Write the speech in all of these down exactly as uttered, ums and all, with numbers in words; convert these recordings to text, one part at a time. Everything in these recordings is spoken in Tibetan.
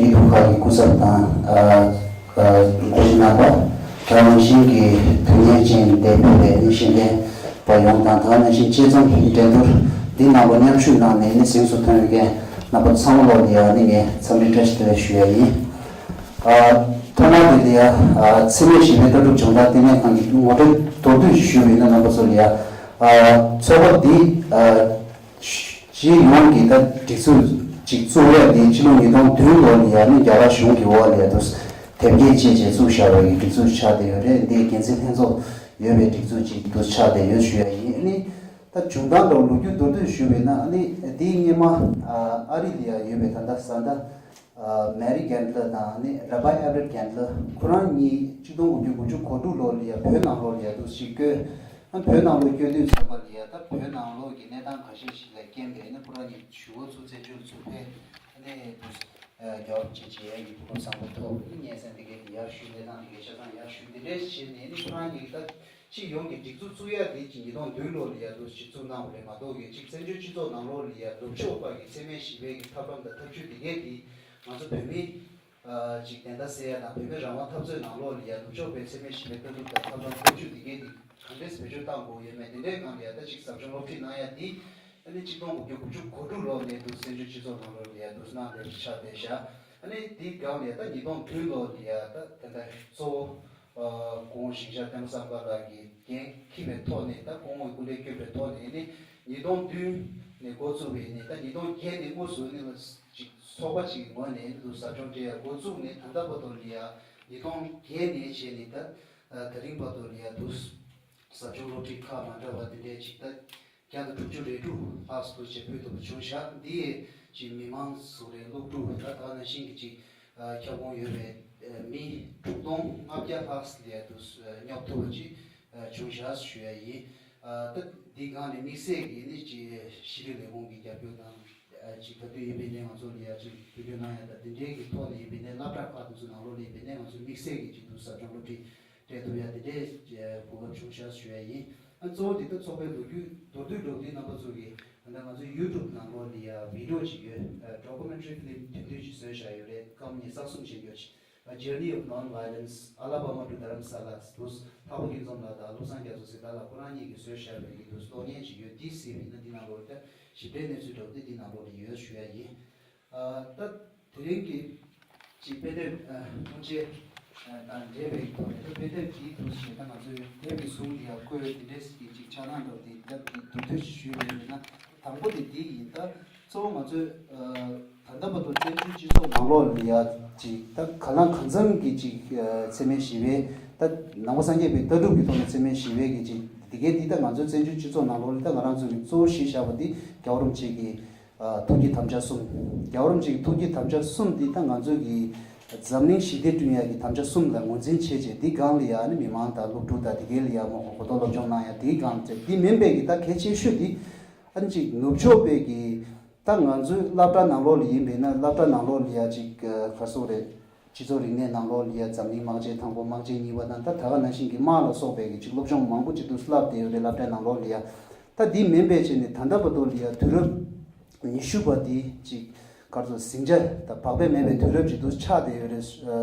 ཡིག་ཐོག་ཁག་གི་སྐུ་ཚབ་དང་། ཨ་ཨ་སྐུ་མགྲོན་རྣམ་པ། དེ་ནང་བཞིན་གྱི་དོན་གཉེར་ཅན་འདས་པའི་ནས་ཤེས་ལྡན་པ་ཡོངས་དང་། དེ་ནང་བཞིན་དཔྱད་རྩོམ་འགྲན་བསྡུར་འདི་ནང་ལ་མཉམ་ཞུགས་གནང་ནས་ནི་གཟེངས་སུ་ཐོན་མཁན་རྣམ་པ་ཚང་མ་ལོ་ལ་ཡ་ནི་ངས་འཚམས་འདྲི་བཀྲ་ཤིས་བདེ་ལེགས་ཞུ་ཡ་ཡིན། ཨ་ཐོག་མར་དེ་ལ་ཡ་ཨ་འཚེ་མེད་ཞི་བའི་ལྟ་གྲུབ་སྦྱོང་བརྡར་ལྟེ་གནས་ཁང་གི་ངོ་སྤྲོད་མདོར་བསྡུས་ཤིག་ཞུས་པ་ཡིན་ན། རྣམ་པ་ཚོ་ལ་ཡ་ཨ་ཚོགས་པ་འདི་ཨ་སྤྱི་ཡོངས་ཀྱི་ད་སྒྲིག་འཛུགས་ཅིག་བཙུགས་ཡ་དེ་ཕྱི་ལོ་ཉིས་སྟོང་བདུན་ལོ་ལ་ཡ་ནི་རྒྱ་གར་གཞུང་གི་འོག་ལ་ཡ་དུ་དེབ་སྐྱེལ་བྱས་རྗེས་བཙུགས་བཞག་པའི་སྒྲིག་འཛུགས་ཆགས་བསྡད་ཡོད་རེད། འདི་འགན་འཛིན་ལྷན་ཚོགས་ཡོད་པའི་སྒྲིག་འཛུགས་ཅིག་ཏུ་ཆགས་བསྡད་ཡོད་ཞུ་ཡ་ཡིན། ཨ་ནི་ད་བྱུང་སྟངས་དང་ལོ་རྒྱུས་མདོར་བསྡུས་ཞུས་པ་ཡིན་ན། ཨ་ནི་འདིའི་སྔོན་མ་ཨ་རི་ལ་ཡ་ཡོད་པའི་ད་ལྟ་བཟའ་ཟླ་མེ་རི་གྷན་ལར་དང་ཨ་ནི་ར་བྷ་ཨེ་བྷ་རེད་གྷན་ལར། ཁོ་རང་གཉིས་གཅིག་སྟོང་དགུ་བརྒྱ་དགུ་བཅུ་གོ་དྲུག་ལོ་ལ་ཡ་བོད་ནང་ལོགས་ལ་ཡ་དུ་ཞིག་བསྐྱོད། ཨ་བོད་ནང་ལོགས་བསྐྱོད་དུས་ཙམ་པ་ལ་ཡ་ད་བོད་ནང་ལོགས་ཀྱི་གནས་སྟངས་ཁ་ཤས་ཤིག་ལ་རྐྱེན་པས་ནི་ཁོ་རང་གཉིས་གཞུག་གུ་ཚུར་བཙན་བྱོལ་ཚུར་ཕེབས། ཨ་ནི་དུ་རྒྱལ་བ་རིན་པོ་ཆེ་མཇལ་ཡག་གི་གོ་སྐབས་བཟང་པོ་ཐོབ། ཨ་ནི་སྙན་སེང་དེ་གས་དེ་ཡར་ཞུས། གནས་སྟངས་དེ་གས་ཆ་ཚང་ཡར་ཞུས། དེ་འདྲས་བྱས་ནས་ནི་ཁོ་རང་གཉིས་ད་སྤྱི་ཡོངས་ཀྱི་སྒྲིག་འཛུགས་བཙུགས་ཡ་དེ་གཅིག་ཉིས་སྟོང་བདུན་ལོ་ལ་ཡ་དུ་ཞིག་བཙུགས་གནང་བ་རེད་མ་གཏོགས་ཀྱི། གཅིག་བཙན་བྱོལ་སྤྱི་ཚོགས་ནང་ལོགས་ལ་ཡ་ནུབ་ཕྱོགས་པ་གི་འཚེ་མེད་ཞི་བའི་གི་ཐབས་ལམ་དང་ཐབས་ཇུས་དེ་གས་དེ་ང་ཚོ་བོད་མི་ཨ་ཅིག་བདེན་མཐའ་གསལ་ཡ་དང་། བོད་མི་རང་དབང་འཐབ་རྩོད་ནང་ལོགས་ལ་ཡ་ནུབ་ཕྱོགས་པའི་འཚེ་མེད་ཞི་བའི་ལྟ་གྲུབ་དང་ཐབས་ལམ་སྟོབས་ཤུགས་དེ་གས་དེ་གང་འདྲས་བེད་སྤྱོད་བཏང་དགོས་ཡོད་མེད་དེ་འདྲའི་སྒང་ལ་ཡ་ད་ཅིག་ཟབ་སྦྱོང་སློབ་ཁྲིད་གནང་ཡ་དེ་ཨ་ནི་གཅིག་སྟོང་དགུ་བརྒྱ་དགུ་བཅུ་གོ་དྲུག་ལོ་ནས་འདུག་བཙན་བྱོལ་སྤྱི་ཚོགས་ནང་ལོགས་ལ་ཡ་འདུག་གནང་བསྡད་ཆགས་བསྡད་བཞག་ཨ་ནི་དེའི་སྒང་ལ་ཡ་ད་ཉིས་སྟོང་བདུན་ལོ་ལ་ཡ་ད་དེ་འདྲ་གཙོ་བོ་ཨ་སྐུ་ངོ་ཞིང་གཤེགས་བསྟན་པ་བཟང་པོ་ལགས་ཀྱིས་འགན་འཁྱེར་བའི་ཐོག་ནས། ད་སྐུ་ངོ་སྐུ་ལས་བསྐྱོན་པའི་ཐོག་ནས་ནི་ཉིས་སྟོང་བདུན་ནས་འགོ་བཙུགས་པའི་ནི་ད་ཉིས་སྟོང་བརྒྱད་ནས་དངོས་སུ་ནི་ཅིག་ཚོགས་པ་ཅིག་གི་ངོས་ནས་འདུག་ཟབ་སྦྱོང་སྤྲད་ཡ་འགོ་བཙུགས་ནས་ད་ལྟ་བར་དུ་ལ་ཡ་ཉིས་སྟོང་བརྒྱད་ནས་བྱས་ནས་ད་ཨ་དེ་རིང་བར་དུ་ལ་ཡ་འདུག་ཟབ་སྦྱོང་སློབ་ཁྲིད་ཁག་མ་འདྲ་བ་དེ་འདྲའི་ཅིག་ད་བརྒྱ་དང་དྲུག་ཅུ་རེ་དྲུག་ལྷག་ཙམ་ཅིག་ཕུལ་ཐུབ་པ་བྱུང་ཤག་འདི་ཡི་ཅིག་མི་མང་ཚོ་རེད། སློབ་ཕྲུག་ད་ད་ག་ནང་བཞིན་གྱི་ཅིག་ཨ་ཁྱབ་ཁོངས་ཡོད་པའི་ཨ་མི་དྲུག་སྟོང་ལྔ་བརྒྱ་ལྷག་ཙམ་ལ་ཡ་འདུག་ཨ་སྙོབ་ཐུབ་པ་ཅིག་ཨ་བྱུང་ཤག་ཞུ་ཡ་ཡིན། ཨ་ད་འདི་སྒང་ནས་དམིགས་བསལ་གྱི་ནི་ཅིག་ཤེས་རིག་ལས་ཁུངས་ཀྱི་རྒྱབ་སྐྱོར་དང་། ཨ་ཅིག་ག་དུས་ཡིན་པའི་ནས་ང་ཚོ་ལ་ཡ་ཅིག་དུས་རྒྱུན་གནང་ཡ་དང་། དེ་འདྲའི་གི་ཐོག་ནས་ཡིན་པའི་ནས་སློབ་གྲྭ་ཁག་དེ་ཚོ་ནང་ལོགས་ལ་ཡིན་པའི་ནས་ང་ཚོ་དམིགས་བསལ་གྱི་ཅིག་ཏུ་ཟབ་སྦྱོང་སློབ་ཁྲིད་སྤྲད་ཐུབ་ཡ་དེ་འདྲའི་གོ་སྐབས་བྱུང་ཤག་ཞུ་ཡ་ཡིན། ཨ་གཙོ་བོ་དེ་ད་ཚོགས་པའི་ལོ་རྒྱུས་མདོར་བསྡུས་འདྲ་བོ་དེ་རྣམ་པ་ཚོ་གི་ད་ལྟ་ང་ཚོ་ཡུ་ཊུབ་ནང་ལོགས་ལ་ཡ་བི་ཌི་ཡོ་ཅིག་ཡོད། ཨ་ཌོ་ཀུ་མེན་ཊ་རི་ཕི་ལིམ་དེ་འདྲ་ཅིག་བཟོས་བཞག་ཡོད་རེད། སྐར་མ་ཉི་ཤུ་རྩ་གསུམ་བྱེད་རྒྱུ་ཅིག། A Journey of Non-Violence, Alabama to Dharamsala དུས་ཕག་པ་ཀུན་འཛོམས་ལགས་དང་བློ་བཟང་རྒྱ་མཚོ་ཟེར་ད་ལ་ཁོ་རང་གཉིས་ཀྱིས་བཟོས་བཞག་པའི་གི་དུས་གློག་བརྙན་ཅིག་ཡོད། འདི་གཟིགས་པ་ཡིན་ན་འདི་ནང་ལོགས་ལ་ཞིབ་ཕྲའི་གནས་ཚུལ་འདྲ་བོ་དེ་འདི་ནང་ལོགས་ལ་ཡོད་ཞུ་ཡ་ཡིན། ཨ་ད་དེ་རིང་གི་ཅིག་དཔེ་དེབ་ཨ་སྔོན་ཆད་ཨ་དང་འབྲེལ་བའི་ཐོག་ནས་ད་དཔེ་དེབ་འདིའི་དུས་ཞེས་ད་ང་ཚོས་དེབ་ཀྱི་གཟུགས་ལ་ཡ་བཀོད་དེ་འདྲས་ཀྱི་ཅིག་ཆགས་སྟངས་འདྲ་བོ་དེ་ད་འདི་མདོར་བསྡུས་ཞུས་པ་ཡིན་ན། དང་པོ་དེ་འདི་ཡིན། ད་གཙོ་བོ་ང་ཚོས་ཨ་ད་ལྟ་བར་དུ་བཙན་བྱོལ་སྤྱི་ཚོགས་ནང་ལོགས་ལ་ཡ་ཅིག་ད་ག་ལ་གང་འཚམ་གྱི་ཅིག་ཨ་འཚེ་མེད་ཞི་བའི་ད་ནང་པ་སངས་རྒྱས་པའི་ལྟ་གྲུབ་ཀྱི་ཐོག་ནས་འཚེ་མེད་ཞི་བའི་གི་ཅིག་དེ་གའི་འདི་ད་ང་ཚོའི་བཙན་བྱོལ་སྤྱི་ཚོགས་ནང་ལོགས་ལ་ད་ང་རང་ཚོ་གི་གཙོ་བོ་གཞི་བཞག་པ་འདི་རྒྱལ་བ་རིན་པོ་ཆེ་གི་ཨ་ཐུགས་ཀྱི་དམ་བཅའ་གསུམ། རྒྱལ་བ་རིན་པོ་ཆེ་གི་ཐུགས་ཀྱི་དམ་བཅའ་གསུམ་འདི་ད་ང་ཚོ་གི་འཛམ་གླིང་ཞི་བདེ་བསྐྲུན་ཡ་གི་དམ་བཅའ་གསུམ་ལ་ངོས་འཛིན་བྱས་རྗེས་འདི་སྒང་ལ་ཡ་ཨ་ནི་མི་མང་དང་སློབ་ཕྲུག་དང་དེ་གའི་ལ་ཡ་མ་གོ་རྟོགས་སློབ་སྦྱོང་གནང་ཡ་དེའི་སྒང་བྱས། འདི་མིན་པའི་གི་ད་གལ་ཆེ་ཤོས་འདི་ཨ་ནི་ཅིག་ནུབ་ཕྱོགས་པའི་གི་ད་ང་ཚོའི་སློབ་གྲྭ་ནང་ལོགས་ལ་ཡིན་པས་ན་སློབ་གྲྭ་ནང་ལོགས་ལ་ཡ་ཅིག་ག་སོགས་རེད། སྤྱི་ཚོགས་རིག་གནས་ནང་ལོགས་ལ་ཡ་འཛམ་གླིང་དམག་ཆེན་དང་པོ་དམག་ཆེན་གཉིས་པ་དང་ད་ད་ག་ནང་བཞིན་གྱི་དམག་ལ་སོགས་པའི་གི་ཅིག་སློབ་སྦྱོང་མང་པོ་ཅིག་ཏུ་བསླབ་བསྡད་ཡོད་རེད་སློབ་གྲྭའི་ནང་ལོགས་ལ་ཡ། ད་འདི་མིན་པའི་ཆེད་ནས་ད་ལྟ་བར་དུ་ལ་ཡ་དུས་རབས་ཉི་ཤུ་པ་འདི་ཅིག་ག་རེ་ཟེར་ཟིང་ཆ་དང་བག་ཕེབས་མེད་པའི་དུས་རབས་ཅིག་ཏུ་ཆགས་བསྡད་ཡོད་རེད།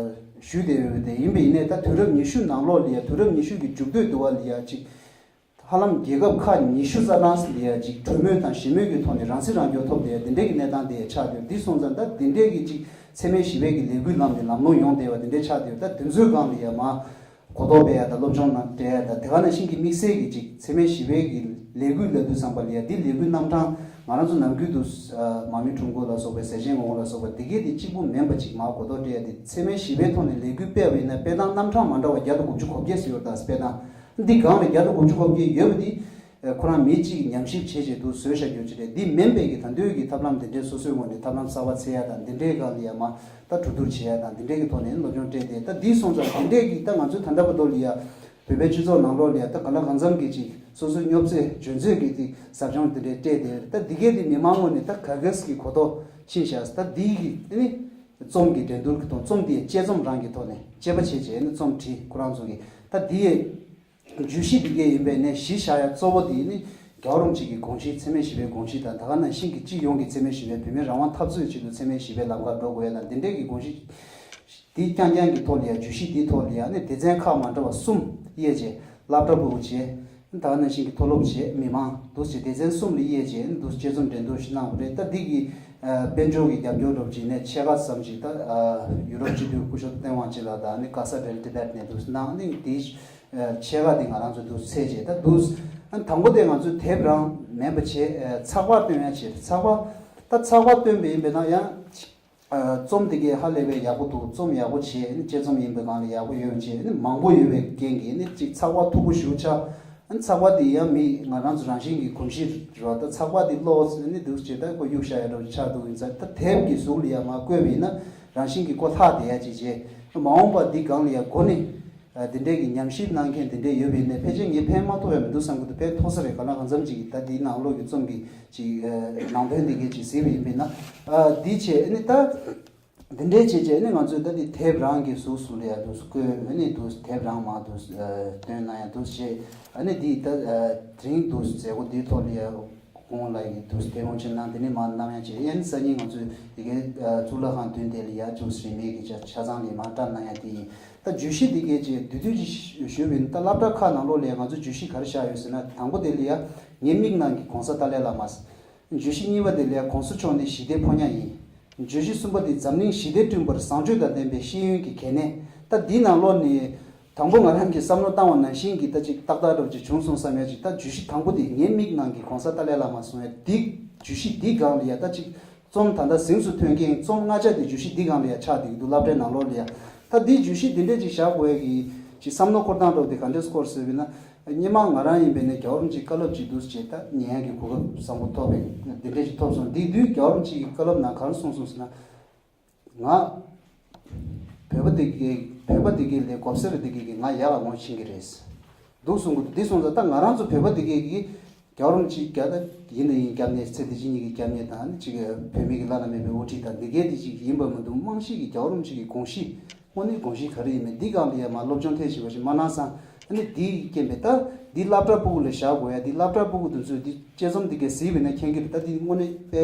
ཞུས་བསྡད་ཡོད་རེད། དེ་ཡིན་པ་ཡིན་ནའི་ད་དུས་རབས་ཉི་ཤུ་ནང་ལོགས་ལ་ཡ་དུས་རབས་ཉི་ཤུ་གི་མཇུག་སྡུད་དུ་བ་ལ་ཡ་ཅིག་ཧ་ལམ་རྒྱལ་ཁབ་ཁག་ཉི་ཤུ་རྩ་གྲངས་ལ་ཡ་ཅིག་གྲོས་མོལ་དང་ཞི་མོལ་གྱི་ཐོག་ནས་རང་སྲིད་རང་སྐྱོང་ཐོབ་བསྡད་ཡ་དེ་འདྲའི་གི་གནས་སྟངས་དེ་ཡ་ཆགས་བསྡད་ཡོད། འདི་སོང་ཙང་ད་དེ་འདྲའི་གི་ཅིག་འཚེ་མེད་ཞི་བའི་གི་ལས་འགུལ་ལམ་ནས་ལམ་ལྷོང་ཡོང་བསྡད་པ་དེ་འདྲའི་ཆགས་བསྡད་ཡོད། ད་དེ་ཚོའི་སྒང་ལ་ཡ་མ་གོ་རྟོགས་སྤེལ་ཡ་དང་སློབ་སྦྱོང་ནང་སྤྲད་ཡ་དང་དེ་ག་ནང་བཞིན་གྱི་དམིགས་བསལ་གྱི་ཅིག་འཚེ་མེད་ཞི་བའི་གི་ལས་འགུལ་ལབ་དུས་ཙམ་པ་ལ་ཡ་འདི་ལས་འགུལ་རྣམ་གྲངས་ང་རང་ཚོ་ནམ་རྒྱུན་དུ་མར་མེ་ཁྲོམ་སྐོར་ལ་སོགས་པའི་ཟས་ཆེན་ངོ་བོ་ལ་སོགས་པ་དེ་གས་དེ་གཅིག་པུ་མིན་པ་ཅིག་མར་གོ་རྟོགས་སྤྲད་ཡ་དེ་འཚེ་མེད་ཞི་བའི་ཐོག་ནས་ལས་འགུལ་སྤེལ་བ་ཡིན་ན་སྤེལ་སྟངས་རྣམ་གྲངས་མ་འདྲ་བ་བརྒྱ་དང་དགུ་བཅུ་གོ་བརྒྱད་ཙམ་ཡོད་རེད་ད་སྤེལ་སྟངས། འདི་སྒང་ལ་བརྒྱ་དང་དགུ་བཅུ་གོ་བརྒྱད་ཡོད་པ་འདི་ཁོ་རང་མི་གཅིག་ཉམས་ཞིབ་བྱས་བྱས་འདུག་བཟོས་བཞག་རྒྱུ་ཅིག་རེད། འདི་མིན་པའི་གི་ད་འདོད་ཀྱི་ཐབས་ལམ་དེ་འདྲའི་སོ་སོའི་ངོས་ནས་ཐབས་ལམ་གསར་པ་འཚོལ་ཡ་དང་འདི་འདྲའི་སྒང་ལ་ཡ་མ་ད་གྲོས་བསྡུར་བྱེད་ཡ་དང་འདི་འདྲའི་གི་ཐོག་ནས་སློབ་སྦྱོང་སྤྲད་དེ་ད་འདི་སོང་ཙང་འདི་འདྲའི་གི་ད་ང་ཚོའི་ད་ལྟ་བར་དུ་ལ་ཡ་བོད་པའི་སྤྱི་ཚོགས་ནང་ལོགས་ལ་ཡ་ད་ག་ལ་གང་འཚམ་གི་ཅིག་སོ་སོའི་སྙོབ་ཚོད་འཇོན་ཚོད་ཀྱི་ཅིག་ཟབ་སྦྱོང་འདི་འདྲའི་སྤྲད་དེ་ད་འདི་གས་འདི་མི་མང་ངོས་ནས་ད་ག་གས་ཀྱི་གོ་རྟོགས་ཕྱིན་བཞག་ད་འདི་གི་ཨ་ནི་རྩོམ་གྱི་འགྲན་བསྡུར་གྱི་ཐོག་རྩོམ་འདི་དཔྱད་རྩོམ་རང་གི་ཐོག་ནས་དཔྱད་པ་བྱས་བྱས་ཨ་ནི་རྩོམ་བྲིས་ཁོ་རང་ཚོ་གི་ད་འདི་ཡས། བརྗོད་གཞི་འདི་གས་ཡིན་པས་ནས་གཞི་བཞག་ཡ་གཙོ་བོ་དེ་ནི་ རྒྱལ་བ་རིན་པོ་ཆེ་གི་དགོངས་གཞི་འཚེ་མེད་ཞི་བའི་དགོངས་གཞི་དང་ད་ག་ནང་བཞིན་གྱི་སྤྱི་ཡོངས་ཀྱི་འཚེ་མེད་ཞི་བའི་བོད་མིའི་རང་དབང་འཐབ་རྩོད་ཆེད་དུ་འཚེ་མེད་ཞི་བའི་ལམ་ཁར་འགྲོ་དགོས་ཡ་དང་དེ་འདྲས་ཀྱི་དགོངས་གཞི། དེའི་རྐྱང་རྐྱང་གི་ཐོག་ལ་ཡ་བརྗོད་གཞི་འདིའི་ཐོག་ལ་ཡ་ནི་སྡེ་ཚན་ཁག་མ་འདྲ་བ་གསུམ་དབྱེ་བྱས་སློབ་གྲྭ་ཕྲུ་གུ་བྱས། ད་ག་ནང་བཞིན་གྱི་མཐོ་སློབ་བྱས་མི་མང་འདུག་བྱས་སྡེ་ཚན་གསུམ་ལ་དབྱེ་བྱས་འདུག་དཔྱད་རྩོམ་འགྲན་བསྡུར་ཞིག་གནང་བ་རེད། ད་འདི་གི་དཔལ་འབྱོར་གྱི་རྒྱབ་སྐྱོར་འདྲ་བོ་ཅིག་ནས་ཕྱེད་ཀ་ཙམ་ཅིག་ད་ཡུ་རོབ་སྤྱི་འཐུས་སྐུ་ཞབས་བསྟན་དབང་སྐྱིད་ལགས་དང་ནི་ཀ་ས་ཌེལ་ཊི་བེཊ་ནས་འདུག་གནང་ནི་དེའི་ཕྱེད་ཀ་དེ་ང་རང་ཚོ་འདུག་ཚད་བྱས་ད་འདུག་དང་པོ་དེ་ང་ཚོས་དེབ་རང་མིན་པ་བྱས་ཚགས་པར་བཏོན་ཡ་བྱས་ཚགས་པར་ད་ཚགས་པར་བཏོན་པ་ཡིན་པས་ན་ཡང་། རྩོམ་དེ་གས་ཧ་ལས་པའི་ཡག་པོ་འདུག་རྩོམ་ཡག་པོ་བྱས་ནི་དཔྱད་རྩོམ་ཡིན་པའི་སྒང་ལ་ཡག་པོ་ཡོད་པ་བྱས་ནི་མང་པོ་ཡོད་པའི་རྐྱེན་གྱིས་ནི་གཅིག་ཚགས་པར་མཐུག་པོ་ཞེ་པོ་ཆགས། ཨ་ནི་ཚགས་པར་དེ་ཡང་མི་ང་རང་ཚོ་རང་བཞིན་གྱི་གོམས་གཤིས་རེད་བ། ད་ཚགས་པར་དེ་ཀློག་ནི་འདུག་བྱས་ད་ཁོ་གཡུག་བཞག་ཡ་འདྲ་བོ་ཆགས་འདུག་ཡིན་ཙང་ད་དེབ་ཀྱི་གཟུགས་ལ་ཡང་མར་བཀོད་པ་ཡིན་ན་རང་བཞིན་གྱིས་ཁོ་ལྷག་བསྡད་ཡ་ཅིག་བྱས། མ་འོངས་པ་འདི་སྒང་ལ་ཡང་འགོ་ནས་འདི་འདྲའི་གི་ཉམས་ཞིབ་གནང་མཁན་དེ་འདྲས་ཡོད་པ་ཡིན་ནའི་ཕལ་ཆེར་ངས་ཕན་མ་ཐོགས་ཡ་མི་འདུག་བསམ་གྱི་འདུག་ཕན་ཐོགས་ས་རེད། ག་ལ་གང་འཚམ་ཅིག་གིས་ད་འདིའི་ནང་ལོགས་ཀྱི་རྩོམ་གྱི་ཅིག་ནང་དོན་འདི་གས་ཅིག་གཟིགས་པ་ཡིན་པས་ན། འདི་བྱས་ནི་ད། འདི་འདྲའི་བྱས་བྱས་ནི་ང་ཚོས་ད་འདི་དེབ་རང་གི་གཟུགས་སུ་ལ་ཡ་འདུག་སེ་བཀོད་ཨ་ནི་འདུག་སེ་དེབ་རང་མ་འདུག་སེ་སྟོན་གནང་ཡ་འདུག་སེ་བྱས། ཨ་ནི་འདི་ད་དེ་རིང་འདུག་སེ་མཛད་སྒོ་འདིའི་ཐོག་ལ་ཡ་ཁོང་ལ་ཡི་འདུག་སེ་དེབ་ངོ་ཆེན་གནང་དེ་ནི་མ་གནང་ཡ་བྱས་ཨ་ནི་སང་ཉིན་ང་ཚོས་ཡི་གེ་གཙུག་ལག་ཁང་མདུན་དེ་ལ་ཡ་འདུག་སེ་རིན་མེད་ཀྱི་ཆ་ཆ་ཚང་ལ་མ་བཀྲམ་གནང་ཡ་དེ་ཡིན། ད་བརྗོད་གཞི་འདི་གས་ཀྱི་བསྡུས་བསྡུས་ཀྱི་ཞུས་པ་ཡིན་ད་སློབ་གྲྭ་ཁག་ནང་ལོགས་ལ་ཡ་ང་ཚོས་བརྗོད་གཞི་ག་རེ་བཞག་ཡོད་ཟེར་ན་དང་པོ་དེ་ལ་ཡ་ངའི་མིག་ནང་གི་གོང་ས་ཏཱ་ལའི་བླ་མ། བརྗོད་གཞི་གཉིས་པ་དེ་ལ་ཡ་གོང་ས་མཆོག་ནི་ཞི་བདེའི་ཕོ་ཉ་ཡིན། བརྗོད་གཞི་གསུམ་པ་དེ་འཛམ་གླིང་ཞི་བདེ་བསྐྲུན་པར་བཟང་སྤྱོད་དང་ལྡན་པའི་ཤེས་ཡོན་གྱི་གལ་གནད། ད་འདི་ནང་ལོགས་ནས་དང་པོ་ང་རང་གིས་བསམ་བློ་བཏང་བ་ནང་བཞིན་གྱི་ད་ཅིག་ཏག་ཏག་འདྲ་བོ་ཅིག་བྱུང་སོང་བསམ་ཡ་ཅིག་ད་བརྗོད་གཞི་དང་པོ་དེ་ངའི་མིག་ནང་གི་གོང་ས་ཏཱ་ལའི་བླ་མ་གསུང་ཡ་འདི་བརྗོད་གཞི་འདི་སྒང་ལ་ཡ་ད་ཅིག་རྩོམ་ད་ལྟ་གཟེངས་སུ་ཐོན་མཁན་རྩོམ་ལྔ་ཆ་དེ་བརྗོད་གཞི་འདི་སྒང་ལ་ཡ་ཆགས་བསྡད་ཀྱི་འདུག་སློབ་གྲྭའི་ནང་ལོགས་ལ་ཡ། ད་འདི་བརྗོད་གཞི་འདི་འདྲས་ཅིག་བཞག་དགོས་ཡ་གི་ཅིག་བསམ་བློ་འཁོར་སྟངས་འདྲ་བོ་དེ་ག་འདྲས་སྐོར་ཟེར་བས་ན། སྔོན་མ་ང་རང་ཡིན་པས་ན་རྒྱལ་བ་རིན་པོ་ཆེའི་བཀའ་སློབ་ཅིག་འདུག་སེ་བྱས་ད་ཉན་ཡག་གི་གོ་སྐབས་བཟང་པོ་ཐོབ་པས་འདི་འདྲས་ཅིག་ཐོབ་སོང་། འདི་དུས་རྒྱལ་བ་རིན་པོ་ཆེ་གི་བཀའ་སློབ་ནང་ག་རེ་གསུངས་སོང་ཟེར་ན། ང་བོད་པ་འདི་གའི་བོད་པ་འདི་གའི་ལས་གོ་སེར་འདི་གའི་གི་ང་ཡག་ལ་ངོ་ཤེས་ཀྱི་རེད་འདུག་གསུང་གི་འདུག་འདི་སོང་ཙང་ད་ང་རང་ཚོ་བོད་པ་འདི་གའི་གི་རྒྱལ་བ་རིན་པོ་ཆེའི་རྒྱ་ད་ཡིན་ན་ཡིན་རྒྱབ་ནས་ཚེ་འདི་ཕྱི་གཉིས་ཀྱི་རྒྱབ་ནས་དང་ནི་གཅིག་བོད་མི་གི་བླ་ན་མེད་པའི་དབུ་ཁྲིད་དང་འདི་གའི་འདི་གཅིག་ཡིན་པ་མི་འདུག་རྨང་གཞི་གི་རྒྱལ་བ་རིན་པོ་ཆེ་གི་དགོངས་གཞི། དངོས་གནས་དགོངས་གཞི་ག་རེ་ཡིན་མིན་འདི་སྒང་ལ་ཡ་མ་སློབ་སྦྱོང་ཐེངས་ཤིག་བ་ཞིག་མ་གནང་སང་ཨ་ནི་འདིའི་རྐྱེན་པས་ད་འདི་སློབ་གྲྭ་ཕྲུ་གུ་ལ་བཞག་དགོས་ཡ་འདི་སློབ་གྲྭ་ཕྲུ་གུ་དེ་ཚོས་འདི་དཔྱད་རྩོམ་འདི་གས་གཟིགས་པ་ཡིན་ན་མཁྱེན་གྱི་རེད། ད་འདི་དངོས་གནས་དཔེ་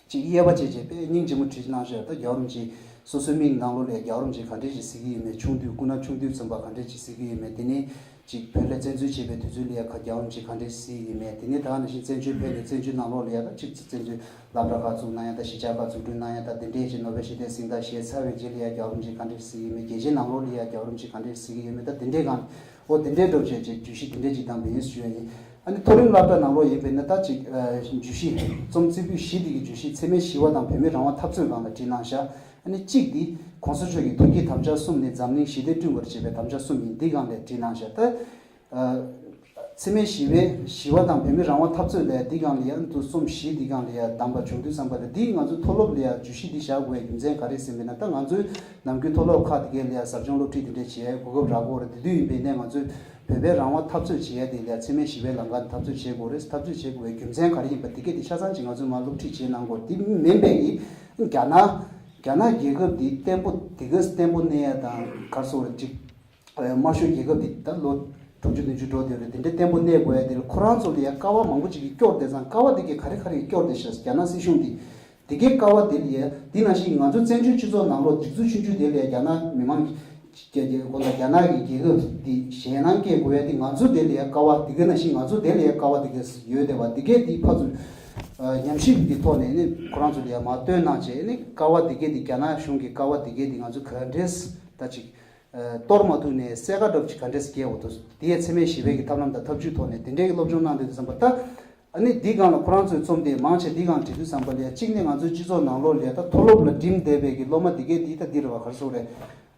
ཅིག་དབྱེ་བ་འབྱེད་བྱས་དཔེ་སྙིང་རྗེ་མོ་བྲིས་གནང་ཤག་ད་རྒྱལ་བ་རིན་པོ་ཆེ་སོ་སོའི་མིག་ནང་ལོགས་ལ་ཡ་རྒྱལ་བ་རིན་པོ་ཆེ་ག་འདྲས་ཞིག་གཟིགས་ཀྱི་ཡོད་མེད། ཆུང་དུས་སྐུ་ན་ཆུང་དུས་ཙམ་པ་ག་འདྲས་ཞིག་གཟིགས་ཀྱི་ཡོད་མེད། དེ་ནས་ཅིག་བོད་ལ་བཙན་འཛུལ་བྱས་པའི་དུས་ཚོད་ལ་ཡ་ཁ་རྒྱལ་བ་རིན་པོ་ཆེ་ག་འདྲས་ཞིག་གཟིགས་ཀྱི་ཡོད་མེད། དེ་ནས་ད་ག་ནང་བཞིན་བཙན་བྱོལ་ཕེབས་ནས་བཙན་བྱོལ་ནང་ལོགས་ལ་ཡ་ད་ཅིག་བཙན་འཛུལ་སློབ་གྲྭ་ཁག་བཙུགས་གནང་ཡ་ད་གཞིས་ཆགས་ཁག་འཛུགས་སྐྲུན་གནང་ཡ་ད་དེ་འདྲས་ཀྱི་ནོ་བེལ་ཞི་བདེའི་གཟེངས་རྟགས་བཞེས་ཚར་བའི་རྗེས་ལ་ཡ་རྒྱལ་བ་རིན་པོ་ཆེ་ག་འདྲས་ཞིག་གཟིགས་ཀྱི་ཡོད་མེད། རྒྱལ་སྤྱིའི་ནང་ལོགས་ལ་ཡ་རྒྱལ་བ་རིན་པོ་ཆེ་ག་འདྲས་ཞིག་གཟིགས་ཀྱི་ཡོད་མེད། ད་དེ་འདྲས་སྒང་ཨོ་དེ་འདྲས་འགྲོ་བྱས་བྱས་བརྗོད་གཞི་དེ་འདྲས་ཅིག་བཏང་བ་ཡིན་ཞུ་ཡ་ཡིན། ཨ་ནི་མཐོ་རིམ་སློབ་གྲྭ་ནང་ལོགས་ཡིན་པས་ན་ད་ཅིག་བརྗོད་གཞི་རྩོམ་རྩེ་ཕུད་བཞི་དེ་གི་བརྗོད་གཞི་འཚེ་མེད་ཞི་བ་དང་བོད་མིའི་རང་དབང་འཐབ་རྩོད་སྒང་ལ་བྲིས་གནང་ཤག་ཨ་ནི་གཅིག་འདི་གོང་ས་མཆོག་གི་ཐུགས་བསྐྱེད་དམ་བཅའ་གསུམ་ནི་འཛམ་གླིང་ཞི་བདེ་བསྐྲུན་པར་བྱེད་པའི་དམ་བཅའ་གསུམ་ཡིན། འདི་སྒང་ལ་བྲིས་གནང་ཤག་ད། འཚེ་མེད་ཞི་བའི་ཞི་བ་དང་བོད་མིའི་རང་དབང་འཐབ་རྩོད་ལས་འདི་སྒང་ལ་ཡང་དུ་རྩོམ་གཞི་འདི་སྒང་ལ་ཡང་བདམས་པ་བྱུང་དུས་ཙམ་པ་ལ་འདི་ང་ཚོ་མཐོ་སློབ་ལ་ཡང་བརྗོད་གཞི་འདི་བཞག་དགོས་པའི་རྒྱུ་མཚན་ག་རེ་ཟེར་བས་ན་ད་ང་ཚོའི་ནམ་རྒྱུན་མཐོ་སློབ་ཁག་དེ་གའི་ལ་ཡང་ཟབ་སྦྱོང་སློབ་ཁྲིད་དེ་འདྲ་བྱེད་ཡའི་གོ་སྐབས་རག་གི་ཡོད་རེད། དེ་དུས་ཡིན་པའི་ནས་ང་ཚོས་བོད་པའི་རང་དབང་འཐབ་རྩོད་བྱེད་ཡ་དེ་ལ་ཡང་འཚེ་མེད་ཞི་བའི་ལམ་ཁ་འཐབ་རྩོད་བྱེད་དགོས་རེད། འཐབ་རྩོད་བྱེད་དགོས་པའི་རྒྱུ་མཚན་ག་རེ་ཡིན་པ་དེ་གའི་དེ་ཆ་ཚང་ཅིག་ང་ཚོས་མར་སློབ་ཁྲིད་བྱེད་གནང་དགོས་རེད། དེ་མིན་པའི་གི་རྒྱ་ནག་རྒྱ་ནག་རྒྱལ་ཁབ་འདི་བརྟན་པོ་དེ་ག་བརྟན་པོ་གནས་ཡ་དང་ག་རེ་ཟེར་དགོས་རེད་ཅིག་དམར་ཤོག་རྒྱལ་ཁབ་འདི་ད་ལོ་དྲུག་ཅུ་བདུན་ཅུ་འགྲོ་བསྡད་རེད། དེ་འདྲའི་བརྟན་པོ་གནས་དགོས་ཡ་དེ་ལ་ཁོ་རང་ཚོ་ལ་ཡ་ཀ་བ་མང་པོ་ཅིག་གིས་སྐྱོར་བསྡད་ཙང་ཀ་བ་དེ་གས་ག་རེ་ག་རེ་གིས་སྐྱོར་བསྡད་ཤག་རྒྱ་ནག་སྲིད་གཞུང་འདི་དེ་གས་ཀ་བ་དེ་ལ་ཡ་འདི་ནང་བཞིན་ང་ཚོ་བཙན་བྱོལ་སྤྱི་ཚོགས་ནང་ལོགས་སྒྲིག་འཛུགས་ཆུང་ཆུང་དེ་ལ་ཡ་རྒྱ་ནག་མི་མང་གི་རྒྱ་རྒྱ་ཁོ་ལ་རྒྱ་ནག་གི་རྒྱལ་ཁབ་འདི་ཞེད་སྣང་སྐྱེ་དགོས་ཡ་དེ་ང་ཚོ་དེ་ལ་ཡ་ཀ་བ་དེ་གས་ནང་བཞིན་ང་ཚོ་དེ་ལ་ཡ་ཀ་བ་དེ་གས་ཡོད་བསྡད་པ་དེ་གས་དེ་ཕར་ཚུར་ཉམས་ཞིབ་ཀྱི་ཐོག་ནས་ནི་ཁོ་རང་ཚོ་ལ་ཡ་མར་བཏོན་གནང་བྱས་ནི་ཀ་བ་དེ་གས་དེ་རྒྱ་ནག་གཞུང་གི་ཀ་བ་དེ་གས་དེ་ང་ཚོ་ག་འདྲས་ད་ཅིག་གཏོར་མ་ཐུབ་ནས་གསལ་ཁ་འདྲ་པོ་ཅིག་ག་འདྲས་སྐྱེལ་འོ་དོ། དེ་ཡང་འཚེ་མེད་ཞི་བའི་གི་ཐབས་ལམ་དང་ཐབས་ཇུས་ཐོག་ནས་དེ་འདྲའི་གི་སློབ་སྦྱོང་གནང་དུས་ཙམ་པ་ད། ཨ་ནི་འདི་སྒང་ལ་ཁོ་རང་ཚོའི་རྩོམ་དེ་མང་ཆེ་འདི་སྒང་བྲིས་དུས་ཙམ་པ་ལ་ཡ་གཅིག་ནི་ང་ཚོའི་སྤྱི་ཚོགས་ནང་ལོགས་ལ་ཡ་ད་མཐོ་སློབ་ལ་འགྲིམ་བསྡད་པའི་གི་སློབ་མ་འདི་གས་འདི་ད་འདི་རེད་བ་ག་རེ་ཟེར་དགོས་རེད།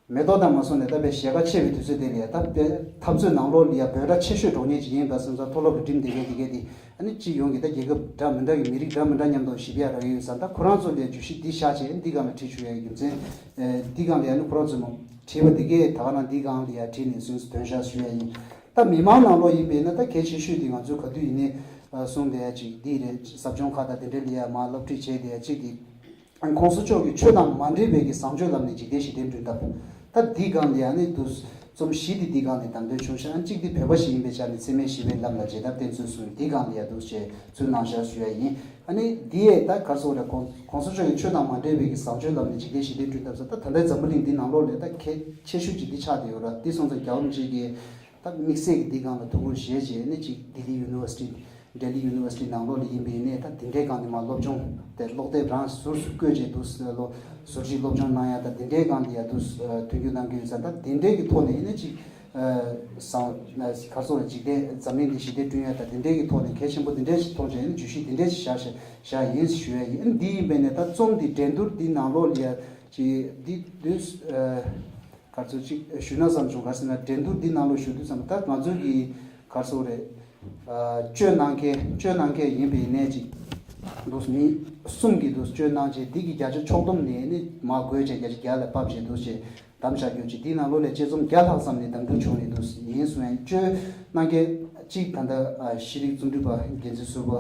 མེ་ཏོག་དང་མ་སོང་ནས་ད་དཔེ་ཞལ་ཁ་ཕྱེ་བའི་དུས་ཚོད་དེ་ལ་ཡ་ད་དཔེ་འཐབ་རྩོད་ནང་ལོགས་ལ་ཡ་བོད་སྒྲ་ཆེ་ཤོས་འགྲོ་མཁན་ཅིག་ཡིན་པ་སོང་ཙང་མཐོ་སློབ་ལ་འགྲིམ་བསྡད་མཁན་འདི་གས་འདི་ཨ་ནི་སྤྱི་ཡོངས་ཀྱི་ད་རྒྱལ་ཁབ་འདྲ་མི་འདྲ་གི་མི་རིགས་འདྲ་མི་འདྲ་མཉམ་དུ་ཞིབ་ཡ་རག་གི་ཡོད་ཙང་ད་ཁོ་རང་ཚོ་ལ་ཡ་བརྗོད་གཞི་འདི་བཞག་བྱས་འདི་སྒང་ལ་བྲིས་བཅུག་ཡ་གི་རྒྱུ་མཚན་འདི་སྒང་ལ་ཡ་ནི་ཁོ་རང་ཚོས་མ་བྲིས་པ་འདི་གས་ད་ག་ནང་འདི་སྒང་ལ་ཡ་བྲིས་ནས་སུན་སུ་དོན་བཞག་ཞུ་ཡ་ཡིན། ད་མི་མང་ནང་ལོགས་ཡིན་པས་ན་ད་གལ་ཆེ་ཤོས་དེ་ང་ཚོས་ག་དུས་ཡིན་ནའི་གསུངས་བསྡད་ཡ་ཅིག་འདི་རེད། ཟབ་སྦྱོང་ཁག་དང་དེ་འདྲ་ལ་ཡ་མར་སློབ་ཁྲིད་བྱས་བསྡད་ཡ་ཅིག་གི་གོང་ས་མཆོག་གི་ཆོས་དང་མ་འདྲེས་པའི་གི་བཟང་སྤྱོད་ལམ་ནས་འཇིག་རྟེན་ཞི་བདེ་བསྐྲུན་ཐབས། ད་འདི་སྒང་ལ་ཡ་ནི་དུ་ རྩོམ་བཞི་དེ་འདི་སྒང་ནས་བདམས་ཐོན་བྱུང་ཤག་ཨ་གཅིག་དེ་བོད་པ་ཞིག་ཡིན་པའི་ཆ་ནས་འཚེ་མེད་ཞི་བའི་ལམ་ལ་རྗེས་ཐར་བསྟན་ཚུལ་གསུངས། འདི་སྒང་ལ་ཡ་འདུག་ཅེས་ཚུལ་གནང་བཞག་ཞུ་ཡ་ཡིན། ཨ་ནི་འདི་ཡས་ད་ག་རེ་ཟེར་དགོས་རེད། གོང་གོང་ས་མཆོག་གི་ཆོས་དང་མ་འབྲེལ་བའི་གི་བཟང་སྤྱོད་ལམ་ནས་འཇིག་རྟེན་ཞི་བདེ་བསྐྲུན་ཐབས་ཟེར། ད་ད་ལྟའི་འཛམ་བུ་གླིང་འདི་ནང་ལོགས་ལ་ད་གལ་ཆེ་ཤོས་ཅིག་འདི་ཆགས་བསྡད་ཡོད་ར། འདི་སོང་ཙང་རྒྱལ་བ་རིན་པོ་ཆེ་གིས་ད་དམིགས་བསལ་གྱི་འདི་སྒང་ལ་ཐུགས་ཁུར་བཞེས་བྱས་ནས་ཅིག་ལྡི་ལི་ཡུ་ནི་ཝར་སི་ཊི། ལྡི་ལི་ཡུ་ནི་ཝར་སི་ཊི་ནང་ལོགས་ལ་ཡིན་པ་ཡིན་ནའི་ད་དེ་འདྲའི་སྒང་ནས་མར་སློབ་སྦྱོང་དེ་ཀློག་དེབ་རང་ཟུར་སུ་བཀོད་བྱས་འདུག་ཟེར་ལོ། ཟུར་ཞིག་སློབ་སྦྱོང་གནང་ཡ་ད་དེ་འདྲའི་སྒང་ལ་ཡ་འདུག་ཟེར་མཐུན་འགྱུར་གནང་གི་ཡོད་ཙང་། ད་དེ་འདྲའི་གི་ཐོག་ནས་ཡིན་ན་ཅིག་བཟང་ག་རེ་ཟེར་དགོས་རེད། འཇིག་རྟེན་འཛམ་གླིང་འདི་ཞི་བདེ་བསྐྲུན་ཡ་ད་དེ་འདྲའི་གི་ཐོག་ནས་གལ་ཆེན་པོ་དེ་འདྲའི་ཞིག་མཐོང་བྱས་ཡིན་ན་བརྗོད་གཞི་དེ་འདྲའི་ཞིག་བཞག་བཞག་བཞག་ཡིན་ཞུ་ཡ་ཡིན། འདི་ཡིན་པ་ཡིན་ནའི་ད་རྩོམ་འདི་འགྲན་བསྡུར་འདི་ནང་ལོགས་ལ་ཡ་ཅིག་འདི་འདུག་ཟེར། ག་ཚོད་ཅིག་ཞུས་ན་བསམ་བྱུང་། ག་ཟེར་ན་འགྲན་བསྡུར་འདི་ནང་ལོགས་ཞུགས་དུས་ཙམ་པ་ད་ང་ཚོའི་གི་ག་རེ་ཟེར་དགོས་རེད། ཨ་སྤྱོད་གནང་མཁན་སྤྱོད་གནང་མཁན་ཡིན་པ་ཡིན་ནའི་ཅིག་འདུག་མི་གསུམ་གྱིས་འདུག་སྤྱོད་གནང་བྱས་འདི་གི་བརྒྱ་ཆ་ཕྱོགས་བསྡོམས་ནས་ནི་མར་བགོས་བྱས་བརྒྱ་ཆ་བརྒྱ་ལ་ཕབ་བྱས་འདུག་བྱས་བདམས་བཞག་རྒྱུ་ཅིག་འདི་ནང་ལོགས་ལ་དཔྱད་རྩོམ་བརྒྱ་ལྷག་ཙམ་ནས་བདམས་ཐོན་བྱུང་ནས་འདུག་ཡིན་གསུང་ཡང་སྤྱོད་གནང་མཁན་གཅིག་ད་ལྟ་ཨ་ཤེས་རིག་རྩོམ་སྒྲིག་པ་འགན་འཛིན་ཟུར་པ་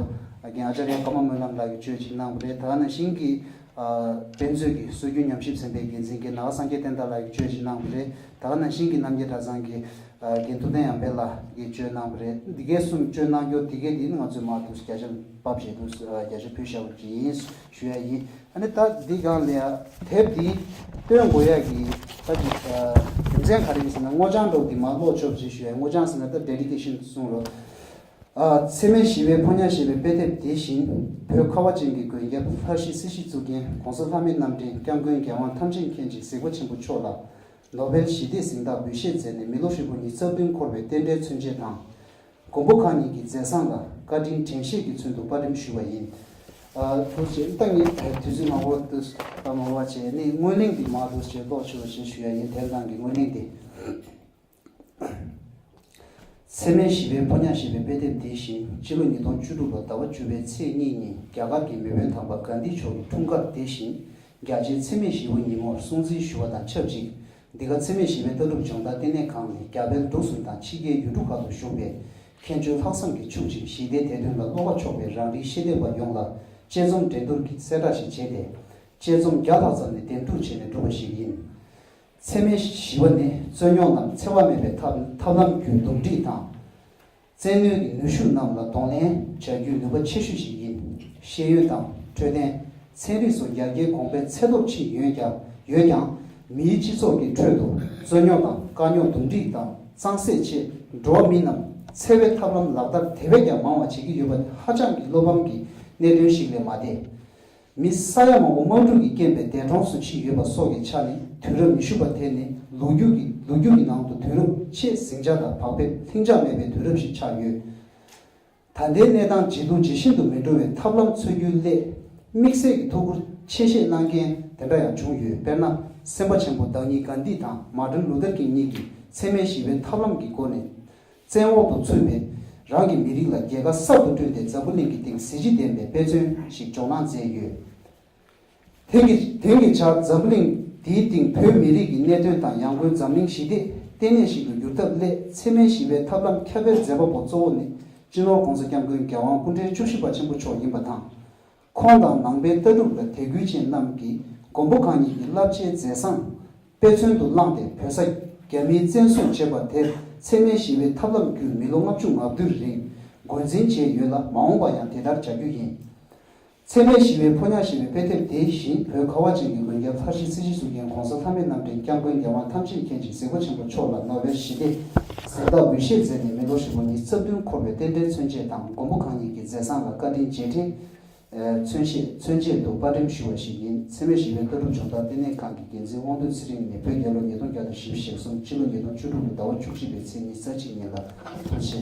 རྒན་ཨ་ཅཱརྱ་ཀརྨ་སྨོན་ལམ་ལགས་ཀྱིས་སྤྱོད་ཅིག་གནང་བ་རེད། ད་ག་ནང་བཞིན་གྱི། དཔེ་མཛོད་ཀྱི་སྲོལ་རྒྱུན་ཉམས་ཞིབ་ཚན་པའི་འགན་འཛིན་རྒན་ནག་སངས་རྒྱས་བསྟན་དར་ལགས་ཀྱིས་བཅོས་ཅིག་གནང་བ་རེད། ད་ག་ནང་བཞིན་གྱི་རྣམ་རྒྱལ་གྲྭ་ཚང་གི་རྒན་ཐུབ་བསྟན་ཡར་འཕེལ་ལགས་ཀྱིས་བཅོས་གནང་བ་རེད། འདི་གའི་གསུམ་བཅོས་གནང་རྒྱུ་འདི་གའི་འདི་ནི་ང་ཚོས་མར་དུ་བརྒྱ་ཆ་ཕབ་བྱས་དུ་བརྒྱ་ཆ་ཕུལ་བཞག་པ་ཅིག་ཡིན་ཞུ་ཡ་ཡིན། ཨ་ནི་ད་འདི་སྒང་ལ་ཡ་དེབ་འདི་སྟོན་དགོས་ཡ་གི་ད་ཅིག་རྒྱུ་མཚན་ག་རེ་ཡིན་ཟེར་ན་སྔོ་ལྗང་འདྲ་བོ་འདི་མར་ཀློག་ཆོག་ཅིག་ཞུ་ཡ། སྔོ་ལྗང་ཟེར་ན་ད་ཌེ་ཌི་ཀེ་ཤན་གསུང་རོགས། ཨ། འཚེ་མེད་ཞི་བའི་ཕོ་ཉ་ཞེས་པའི་དཔེ་དེབ་དེ་བཞིན་བོད་ཁ་བ་ཅན་གྱི་མགོན་སྐྱབས་ལྷ་བཞི་སྲི་ཞུ་བཙུགས་མཁན་༸གོང་ས་ལྷ་མིའི་རྣམ་འདྲེན་༸སྐྱབས་མགོན་རྒྱལ་དབང་ཐམས་ཅད་མཁྱེན་ཅིང་གཟིགས་པ་ཆེན་པོ་མཆོག་ལ་ནོ་བེལ་ཞི་བདེའི་གཟེངས་རྟགས་འབུལ་བཞེས་མཛད་ནས་མི་ལོ་ཧྲིལ་པོ་ཉི་ཤུ་རྩ་བདུན་འཁོར་བའི་རྟེན་འབྲེལ་མཚོན་བྱེད་དང་། མགོན་པོ་གང་ཉིད་ཀྱི་མཛད་བཟང་ལ་བཀའ་དྲིན་དྲན་ཤེས་ཀྱི་ཚུལ་དུ་བཀའ་དྲིན་ཞུ་བ་ཡིན། ཨ། ཐུགས་རྗེ་ཆེ། ད་ངས་དུས་ཚོད་མང་པོ་འདུག་ད་མང་པོ་བྱས་ནས་སྔོན་གླེང་འདི་མང་དུ་བྱས་ཀློག་ཆོག་ཅེས་ཞུ་ཡ་ཡིན། དེབ་ནང་གི་སྔོན་གླེང་འདི། འཚེ་མེད་ཞི་བའི་ཕོ་ཉ་ཞེས་པའི་དཔེ་དེབ་འདི་བཞིན་སྤྱི་ལོ་ཉིས་སྟོང་བཅུ་དྲུག་ལོ་ཟླ་བ་བཅུ་པའི་ཚེས་གཉིས་ཉིན་རྒྱ་གར་གྱི་མེས་དབོན་དམ་པ་གྷན་དྷི་མཆོག་གི་འཁྲུངས་སྐར་དེ་བཞིན་རྒྱ་ཆེའི་འཚེ་མེད་ཞི་བའི་ཉིན་མོར་སྲུང་བརྩི་ཞུ་བ་དང་ཆབས་ཅིག་འདི་ག་འཚེ་མེད་ཞི་བའི་ལྟ་གྲུབ་སྦྱོང་བརྡར་ལྟེ་གནས་ཁང་ནས་རྒྱ་བལ་འབྲུག་གསུམ་དང་ཕྱི་རྒྱལ་ཡུལ་གྲུ་ཁག་ཏུ་བཞུགས་པའི་མཁན་ཆེན་ལྷག་བསམ་གྱིས་ཕྱུག་ཅིང་ཞི་བདེའི་བདེ་དོན་ལ་བློ་ཁ་ཕྱོགས་པའི་རང་རིགས་ཤེས་ལྡན་པ་ཡོངས་ལ་དཔྱད་རྩོམ་འགྲན་བསྡུར་གྱི་གསལ་བསྒྲགས་ཤིག་བྱས་ཏེ། དཔྱད་རྩོམ་བརྒྱ་ལྷག་ཙམ་ནས་འདེམས་སྒྲུག་བྱས་ནས་བསྒྲུབས་པ་ཞིག་ཡིན། འཚེ་མེད་ཞི་བ་ནི་རྩོད་རྙོག་རྣམས་འཚེ་བ་མེད་པའི་ཐབས་ཐབས་ལམ་བརྒྱུད་འདུམ་འགྲིག་དང་། བཙན་གནོན་གྱི་ནུས་ཤུགས་རྣམས་ལ་གདོང་ལེན་བྱ་རྒྱུའི་ནུས་པ་ཆེ་ཤོས་ཤིག་ཡིན། ཤེས་ཡོན་དང་འཕྲོད་བསྟེན། ཚན་རིག་སོགས་ཡར་རྒྱས་གོང་འཕེལ་ཚད་མཐོར་ཕྱིན་ཡོད་ཀྱང་ཡོད་ཀྱང་། མིའི་སྤྱི་ཚོགས་ཀྱི་ཁྲོད་དུ་རྩོད་རྙོག་དང་དཀའ་རྙོག་འདུམ་འགྲིག་དང་གཙང་སེལ་ཆེད་འགྲོ་བ་མི་རྣམས་འཚེ་བའི་ཐབས་ལམ་ལག་བསྟར་དེ་བས་ཀྱང་མང་བ་བྱེད་ཀྱི་ཡོད་པ་ཧ་ཅང་གི་བློ་ཕམ་གྱི་གནད་དོན་ཞིག་ལས་མ་འདས། མི་ས་ཡ་མང་པོ་དམག་འཁྲུག་གི་རྐྱེན་པས་འདས་གྲོངས་སུ་ཕྱིན་ཡོད་པ་སོགས་ཀྱི་ཆ་ནས་དུས་རབས་ཉི་ཤུ་པ་དེ་ནི་ལོ་རྒྱུས་ཀྱི་ལོ་རྒྱུས་ཀྱི་ནང་དུ་དུས་རབས་ཆེས་ཟིང་ཆ་དང་བག་ཕེབས་ལྷིང་འཇགས་མེད་པའི་དུས་རབས་ཤིག་ཆགས་ཡོད། ད་ལྟའི་གནས་སྟངས་ཇེ་སྡུག་ཇེ་ཞན་དུ་མི་འགྲོ་བའི་ཐབས་ལམ་འཚོལ་རྒྱུའི་སླད་དམིགས་བསལ་གྱི་ཐུགས་ཁུར་ཆེ་བཞེས་གནང་མཁན་དེ་འདྲ་ཡང་བྱུང་ཡོད། དཔེར་ན། སེམས་དཔའ་ཆེན་པོ་བདག་ཉིད་གྷན་དྷི་དང་མར་ཏིན་ལུ་ཐར་ཀིང་གཉིས་ཀྱིས་འཚེ་མེད་ཞི་བའི་ཐབས་ལམ་གྱི་སྒོ་ནས། བཙན་འོག་ཏུ་ཚུད་པའི་རང་གི་མི་རིགས་ལ་རྒྱལ་ཁ་གསར་དུ་བསྐྲུན་ཏེ་འཛམ་བུ་གླིང་གི་སྟེང་གཟི་བརྗིད་ལྡན་པའི་དཔེ་མཚོན་ཞིག་འཇོག་གནང་མཛད་ཡོད། དེང་གི་དེང་གི་ཆར་འཛམ་བུ་གླིང་འདིའི་སྟེང་བོད་མི་རིགས་ཀྱི་གནད་དོན་དང་ཡང་སྒོས་འཛམ་གླིང་ཞི་བདེ་ལྟེ་གནས་ཤིག་ཏུ་འགྱུར་ཐབས་སླད་འཚེ་མེད་ཞི་བའི་ཐབས་ལམ་ཁྱབ་སྤེལ་མཛད་པ་པོ་གཙོ་བོ་ནི་སྤྱི་ནོར་༸གོང་ས་༸སྐྱབས་མགོན་རྒྱལ་དབང་སྐུ་ཕྲེང་བཅུ་བཞི་པ་ཆེན་པོ་མཆོག་ཡིན་པ་དང་། ཁོང་དང་ནང་པའི་ལྟ་གྲུབ་ལ་དད་གུས་ཅན་རྣམས་ཀྱིས་མགོན་པོ་གང་ཉིད་ཀྱི་བསླབ་བྱའི་མཛད་བཟང་དཔེ་མཚོན་དུ་བླངས་ཏེ་བོད་ས་རྒྱ་མིས་བཙན་བཟུང་བྱས་པ་དེར་འཚེ་མེད་ཞི་བའི་ཐབས་ལམ་བརྒྱུད་མི་ལོ་ལྔ་བཅུ་ང་བདུན་རིང་རྒོལ་འཛིང་བྱས་ཡོད་ལ་མ་འོངས་པར་ཡང་དེ་ལྟར་བྱ་རྒྱུ་ཡིན། འཚེ་མེད་ཞི་བའི་ཕོ་ཉ་ཞེས་པའི་དཔེ་དེབ་དེ་བཞིན་བོད་ཁ་བ་ཅན་གྱི་མགོན་སྐྱབས་ལྷ་བཞི་སྲི་ཞུ་བཙུགས་མཁན་༸གོང་ས་ལྷ་མིའི་རྣམ་འདྲེན་༸སྐྱབས་མགོན་རྒྱལ་དབང་ཐམས་ཅད་མཁྱེན་ཅིང་གཟིགས་པ་ཆེན་པོ་མཆོག་ལ་ནོ་བེལ་ཞི་བདེའི་གཟེངས་རྟགས་འབུལ་བཞེས་མཛད་ནས་མི་ལོ་ཧྲིལ་པོ་ཉི་ཤུ་རྩ་བདུན་འཁོར་བའི་རྟེན་འབྲེལ་མཚོན་བྱེད་དང་མགོན་པོ་གང་ཉིད་ཀྱི་མཛད་བཟང་ལ་བཀའ་དྲིན་རྗེས་དྲན་མཚོན་བྱེད་མཚོན་བྱེད་དུ་དཔར་འགྲེམས་ཞུ་བ་ཞིག་ཡིན། འཚེ་མེད་ཞི་བའི་ལྟ་གྲུབ་སྦྱོང་བརྡར་ལྟེ་གནས་ཁང་གི་འགན་འཛིན་དབང་འདུས་ཚེ་རིང་ནས་བོད་རྒྱལ་ལོ་ཉིས་སྟོང་བརྒྱ་དང་བཞི་བཅུ་ཞེ་གསུམ་སྤྱི་ལོ་ཉིས་སྟོང་བཅུ་དྲུག་ལོ་ཟླ་བ་བཅུ་གཅིག་པའི་ཚེས་ཉི་ཤུ་རྩ་གཅིག་ཉིན་ལ་ཐུགས་རྗེ་ཆེ།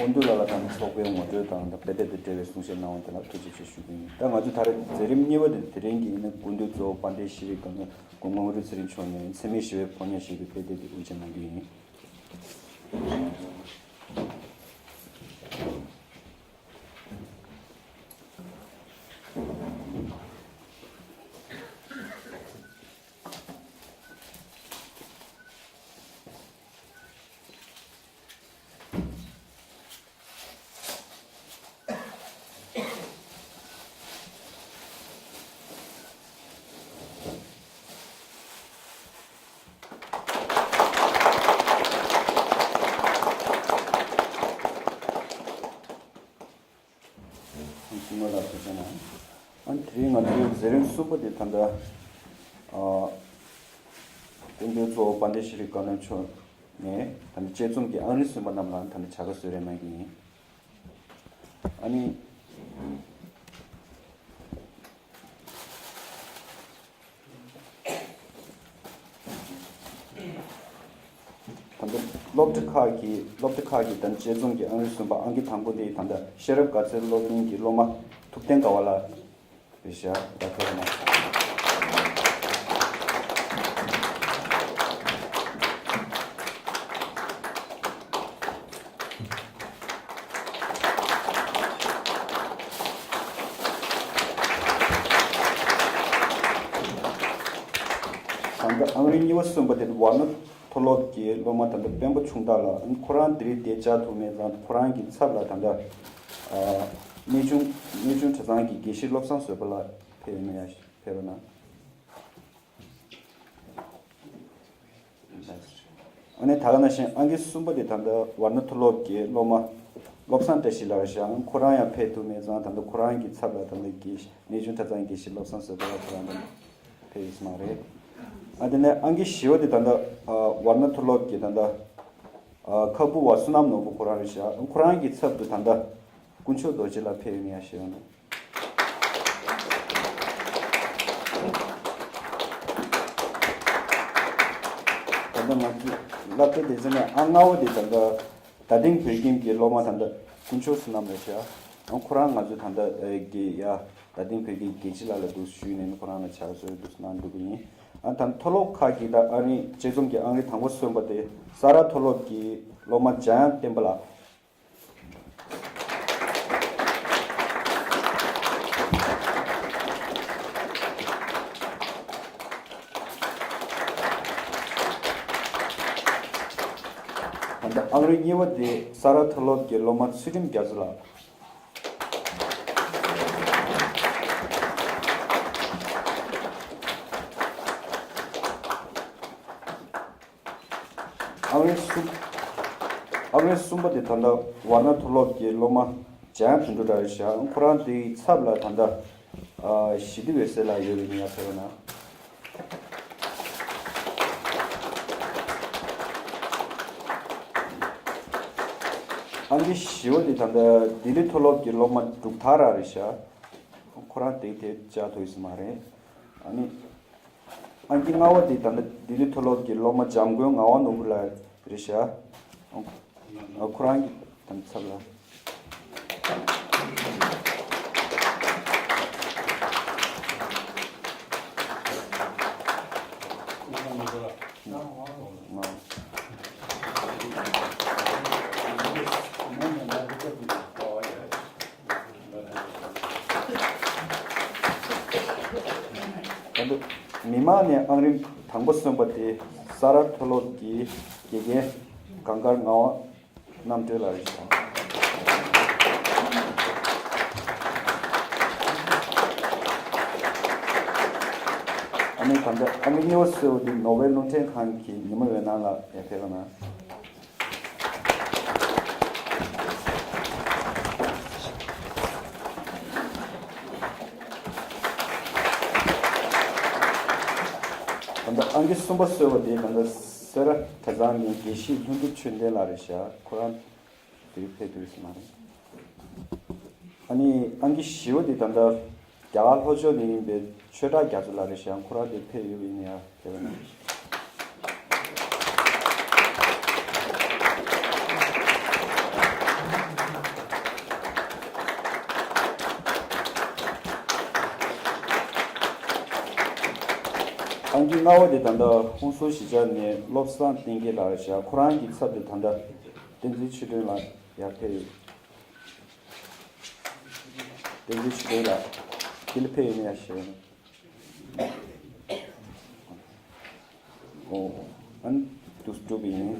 དབང་འདུས་ལགས་ལ་དང་ཚོགས་པའི་ངོ་སྤྲོད་དང་དཔེ་དེབ་དང་འབྲེལ་བའི་གསུང་བཤད་གནང་བ་དེ་ལ་ཐུགས་རྗེ་ཆེ་ཞུ་གི་ཡིན། ད་ང་ཚོ་ད་རེས་མཛད་རིམ་གཉིས་པ་དེ་དེ་རིང་གི་ཡིན་ན་སྐུ་མདུན་གཙོ་བོ་དཔལ་ལྡན་ཤེས་རིག་བཀའ་བློན་སྐུ་ངོ་དབང་འདུས་ཚེ་རིང་མཆོག་ནས་འཚེ་མེད་ཞི་བའི་ཕོ་ཉ་ཞེས་པའི་དཔེ་དེབ་དེ་དབུ་འབྱེད་གནང་རྒྱུ་ཡིན། ཚོའི་མཛད་རིམ་གསུམ་པ་དེ་ད་ལྟ་ཨ། སྐུ་མགྲོན་གཙོ་བོ་དཔལ་ལྡན་ཤེས་རིག་བཀའ་བློན་མཆོག་ནས་ད་ལྟ་དཔྱད་རྩོམ་གྱི་ཨང་རིམ་གསུམ་པ་རྣམས་ལ་ད་ལྟ་བྱ་དགའ་གསོལ་རས་གནང་གི་ཡིན། ཨ་ནི། ད་ལྟ་སློབ་གྲྭ་ཁག་གི་སློབ་གྲྭ་ཁག་གི་ད་ལྟ་དཔྱད་རྩོམ་གྱི་ཨང་རིམ་གསུམ་པ་ཨང་ཀི་དང་པོ་དེ་ད་ལྟ་ཤེས་རབ་དགའ་ཚལ་སློབ་གླིང་གི་སློབ་མ་ཐུབ་བསྟན་དགའ་བ་ལགས་རེད་ཤག་ད་ཐོས་རོགས་གནང་། ད་ལྟ་ཨང་རིམ་གཉིས་པ་གསུམ་པ་དེ་ཝར་ན་མཐོ་སློབ་ཀྱི་སློབ་མ་ད་ལྟ་སྤེན་པ་ཆུང་བདག་ལགས། ཁོ་རང་འདིར་བསྡད་བཅར་ཐུབ་མེད་ཙང་ཁོ་རང་གི་ཚབ་ལ་ད་ལྟ་ཨ་གནས་ཆུང་གནས་ཆུང་གྲྭ་ཚང་གི་དགེ་བཤེས་བློ་བཟང་བཟོད་པ་ལགས་ཕེབས་ཡོད་ན་ཡར་ཕེབས་རོགས་གནང་། ཨ་ནི་ད་ག་ནང་བཞིན་ཨང་ཀི་གསུམ་པ་དེ་ད་ལྟ་ཝར་ན་མཐོ་སློབ་ཀྱི་སློབ་མ་བློ་བཟང་བཀྲ་ཤིས་ལགས་རེད་ཤག་ཁོ་རང་ཡང་ཕེབས་ཐུབ་མེད་ཙང་ད་ལྟ་ཁོ་རང་གི་ཚབ་ལ་ད་ལྟ་དགེ་གནས་ཆུང་གྲྭ་ཚང་དགེ་བཤེས་བློ་བཟང་བཟོད་པ་ལགས་ཁོ་རང་ད་ལྟ་ཕེབས་ཡོད་ས་མ་རེད། ཨ་དེ་ནས་ཨང་ཀི་བཞི་པ་དེ་ད་ལྟ་ཝར་ན་མཐོ་སློབ་ཀྱི་ད་ལྟ་ཁ་སྤུ་བ་བསོད་ནམས་ནོར་བུ་ཁོ་རང་རེད་ཤག་ཁོ་རང་གི་ཚབ་ཏུ་ད་ལྟ་དཀོན་མཆོག་རྡོ་རྗེ་ལགས་ཕེབས་ཡོད་ན་ཡར་ཞུ་ཡོང་ན། ད་ལྟ་ང་ཚོའི་སློབ་གྲྭ་དེ་ཚོ་ནས་ཨང་ལྔ་པ་དེ་ད་ལྟ་རྡ་སྟེང་བོད་ཁྱིམ་གྱི་སློབ་མ་ད་ལྟ་དཀོན་མཆོག་བསོད་ནམས་རེད་ཤག་ཨང་ཁོ་རང་ང་ཚོ་ད་ལྟ་ཨེ་གི་ཡ་རྡ་སྟེང་བོད་ཁྱིམ་དགེ་བཤེས་ལགས་ལ་འདུག་ཞུས་ནས་ཁོ་རང་ལ་ཕྱག་སྲོལ་འདུག་གནང་འདུག་གི་ཡིན། ཨ་ད་མཐོ་སློབ་ཁག་གི་ད་ཨ་རིང་དཔྱད་རྩོམ་གྱི་ཨང་རིམ་དང་པོ་སོན་པ་དེ་ས་རཱ་མཐོ་སློབ་ཀྱི་སློབ་མ་འཇམ་དབྱངས་བསྟན་པ་ལགས། ད་ལྟ་ཨང་རིམ་གཉིས་པ་དེ་ས་རཱ་མཐོ་སློབ་ཀྱི་སློབ་མ་ཚུལ་ཁྲིམས་རྒྱ་མཚོ་ལགས། ཨང་རིམ་གསུམ། ཨང་རིམ་གསུམ་པ་དེ་ད་ལྟ་ཝར་ན་མཐོ་སློབ་ཀྱི་སློབ་མ་འཇམ་དོན་གྲུབ་ལགས་རེད་ཤག་ཁོ་རང་དེའི་ཚབ་ལ་ད་ལྟ་ཨ་ཞི་བདེ་འོད་ཟེར་ལགས་ཡོད་པའི་ནི་ཡར་ཕེབས་རོགས་གནང་། ཨང་ཀི་བཞི་པ་དེ་ད་ལྟ་ལྡི་ལི་མཐོ་སློབ་ཀྱི་སློབ་མ་འབྲུག་ཐར་ལགས་རེད་ཤག་ཁོ་རང་དེ་དེ་བཅར་ཐུབ་ཡོད་ས་མ་རེད། ཨ་ནི། ཨང་ཀི་ལྔ་པ་དེ་ད་ལྟ་ལྡི་ལི་མཐོ་སློབ་ཀྱི་སློབ་མ་འཇམ་མགོན་ངག་དབང་ནོར་བུ་ལགས་རེད་ཤག་ཨ་ཁོ་རང་གི་ད་ལྟ་ཚབ་ལ། ད་དུང་མི་མང་ནས་ཨང་རིམ་དང་པོ་སོན་པ་དེ་ས་རཱ་མཐོ་སློབ་ཀྱི་དགེ་རྒན་གངས་དཀར་ངག་དབང་རྣམ་གྲོལ་ལགས་རེད་ཤག་ཨ་ནི་ད་ལྟ་ཨང་རིམ་གཉིས་པ་སོན་པ་དེ་ནོར་ཝེ་རླུང་འཕྲིན་ཁང་གི་ཉི་མ་འོད་སྣང་ལགས་ཡར་ཕེབས་རོགས་གནང་། ད་ལྟ་ཨང་ཀི་གསུམ་པ་སོན་པ་དེ་ད་ལྟ་སེ་ར་གྲྭ་ཚང་ནས་དགེ་བཤེས་ལྷུན་གྲུབ་ཆོས་ལྡན་ལགས་རེད་ཤག་ཁོ་རང་དེ་ཕེབས་ཐུབ་ཡོད་ས་མ་རེད། ཨ་ནི་ཨང་ཀི་བཞི་པ་དེ་ད་ལྟ་རྒྱ་གར་ལྷོ་ཕྱོགས་ནས་ཡིན་པའི་ཆོས་གྲགས་རྒྱ་མཚོ་ལགས་རེད་ཤག་ཁོ་རང་དེ་ཕེབས་ཡོད་པ་ཡིན་ན་ཡང་ཕེབས་པ་ན། ཨང་ཀི་ལྔ་པ་དེ་ད་ལྟ་ཧུན་སུར་གཞིས་ཆགས་ནས་བློ་བཟང་བསྟན་རྒྱལ་ལགས་རེད་ཤག་ཁོ་རང་གི་ཚབ་ཏུ་ད་ལྟ་བསྟན་འཛིན་ཆོས་སྒྲོན་ལགས་ཡར་ཕེབས་ཡོད། བསྟན་འཛིན་ཆོས་སྒྲོན་ལགས་འདི་ལ་ཕེབས་ཡོད་ན་ཡར་ཞུ། ཨོ། ཨ་ནི་འདུག་སེ་འགྲུབ་པ་ཡིན།